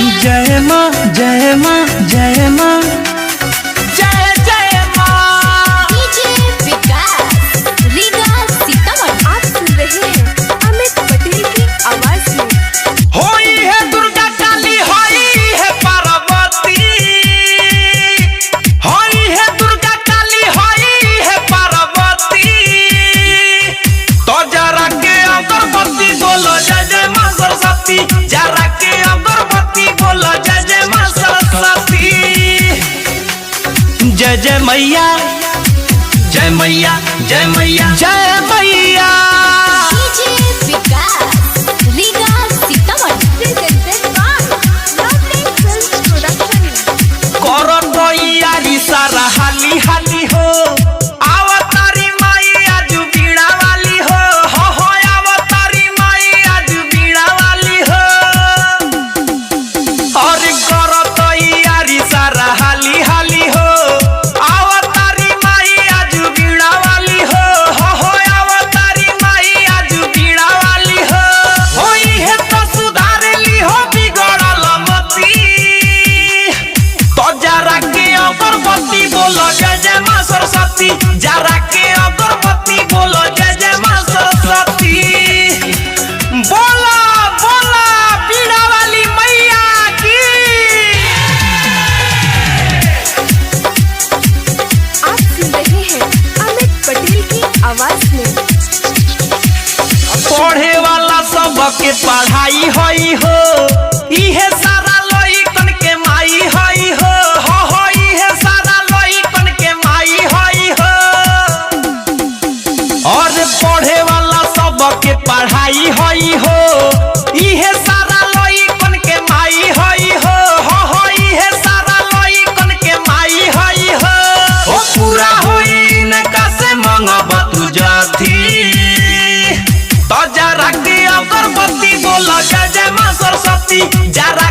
जय माँ, जय माँ, जय माँ, जय जय माँ। डीजे विकास रीगा सीतामढ़ी। आप सुन रहे हैं अमित पटेल की आवाज में। होई है दुर्गा काली, होई है पार्वती, होई है दुर्गा काली, होई है पार्वती। तो जरा के अगरबत्ती बोलो जय जय माँ सरस्वती, जरा के अगरबत्ती बोलो जय जय माँ सरस्वती। जय जय मैया, जय मैया, जय मैया, जय मैया। DJ Vikas Riga Sitamarhi. Presented by lovely films production. करो तैयारी सारा हाली हाली हो, आवतारी माई आज बीड़ा वाली हो, हो आवतारी माई आज बीड़ा वाली हो। और करो तैयारी सारा हाली हाली हो, आवतारी माई आज बीड़ा वाली हो, हो आवतारी माई आज बीड़ा वाली हो। होई है तो सुधार ली हो बिगड़ल मती, तो जरा के अगरबत्ती बोलो जय जय माँ सरस्वती, जरा के अगरबत्ती बोलो जय जय माँ सरस्वती। बोला बोला बीड़ा वाली मैया की। आप सुन रहे हैं अमित पटेल की आवाज में। पढ़े वाला सबके पढ़ाई होई हो, इहे सारा लइकन के माई होई हो, हो इहे सारा लइकन के माई होई हो। और पढ़े वाला सबके पढ़ाई होई हो, इहे सारा लइकन के माई होई हो, हो इहे सारा लइकन के माई होई हो। ओ पूरा होई इनका से मंगब तू जाथी, तो जरा के अगरबत्ती बोलो जय जय माँ सरस्वती, जरा